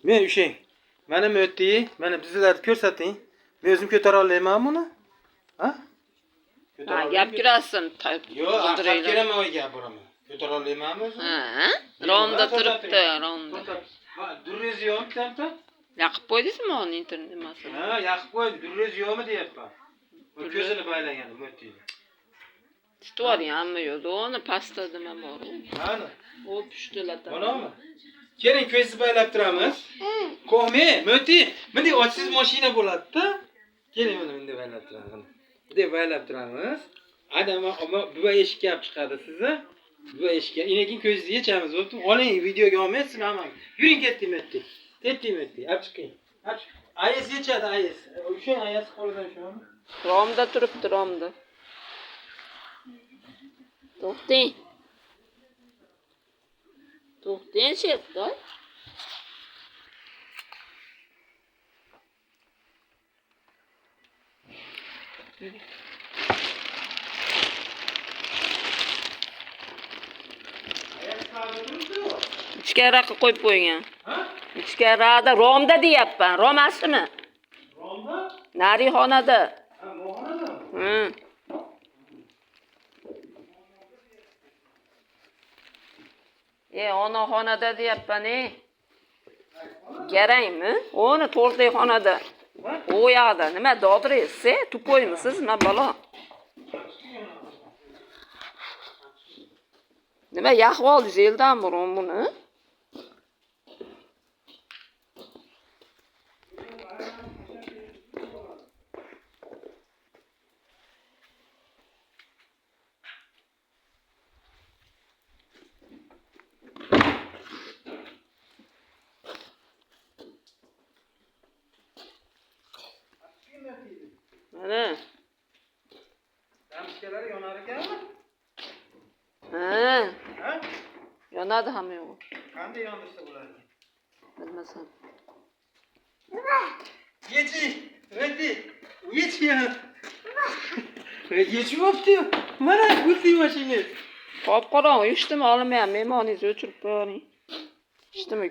Men ushang. Mana Mo'ti, mana bizlarni ko'rsating. Men o'zim ko'tara olmayman buni. Ha? Ha, gap kirasin. Yo'q, aqlab kelaman uyga boraman. Ko'tara olmaymanmi o'zim? Ha, romda turibdi, romda. Durrez yo'qmi bitta? Yoqib qo'ydingizmi uni internet nimasini? Ha, yoqib qo'ydi. Durrez yo'qmi deyapman. Bu ko'zini baylagan Mo'tini. Tutib oling hamma yo'lda. Uni pastda nima bor? Mana. U pushtilata. Manami? Keling, ko'zingizni baylab turamiz. Ko'hmi, Mo'ti, bunday ochsiz mashina bo'ladi-da. Keling, mana bunday baylab turamiz. Bunday baylab turamiz. Adam buva eshikka olib chiqadi sizni. Buva eshikka. Keyin ko'zingizni yechamiz, bo'ptimi? Oling, videoga olmaysiz hamma. Yuring, ketdik Mo'ti. Ketdik Mo'ti, olib chiqing. Olib chiq. Ayasi yechadi, ayasi. Ushang, ayasi qo'lidan ushang. Romda turibdi, romda. To'xtang. To'xtang, shertoy. Ichkariroqqa qo'yib qo'ygan. Ha? Ichkarida romda deyapman. Romasimi? Romda? Nari xonada. Ha, mo'xonadami? Hı. E, ona xonada deyapman, e. Garangmi? Uni to'rtlik xonada. U yoqda nima dodresiz, e? Tupoymisiz, nima balo? Nima yaqib oldingiz eldan burun buni? Mana. Lampochkalari yonar ekanmi? Ha, Ha? yonadi hamma yo'g'i. Qanday yondirsa bo'ladi? Bilmasam. Yechi, Mo'ti, yechi ya. Yechib bo'pti. Mana gulli mashina. Qop qorong'i, eshitdimi, olmayman. Mehmoningizni o'chirib qo'ying. Eshitdimi?